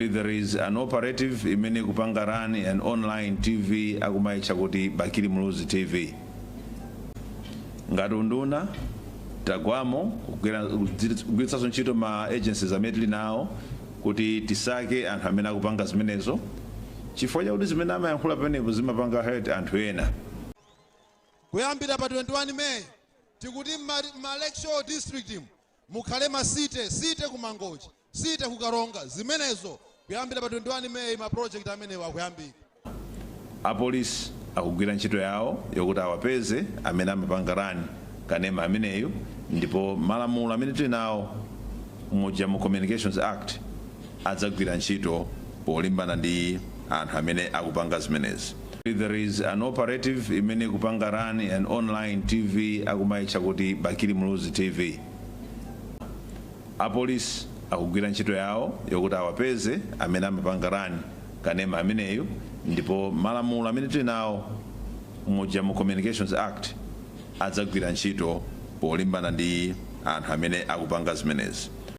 There is an operative imene kupanga run an online TV akumaitcha kuti Bakili Muluzi TV. Ngati unduna tagwamo kugwiritsanso ntchito ma agencies amene tili nawo kuti tisake anthu amene akupanga zimenezo, chifukwa chakuti zimene amayankhula pamenepo zimapanga hurt anthu ena. Kuyambira pa 21 May tikuti ma Lakeshore District mukhale ma city, city ku Mangochi, city ku Karonga. Zimenezo kuyambira pa 21 May ma project amenewa akuyambika. Apolisi akugwira ntchito yawo yokuti awapeze amene amapanga run kanema ameneyu, ndipo malamulo amene tili nawo muja mu Communications Act adzagwira ntchito polimbana ndi anthu amene akupanga zimenezi. There is an operative imene kupanga run an online TV akumaitcha kuti Bakili Muluzi TV. Apolisi akugwira ntchito yawo yokuti awapeze amene amapanga run kanema ameneyu, ndipo malamulo amene tili nawo muja mu Communications Act adzagwira ntchito polimbana ndi anthu amene akupanga zimenezi.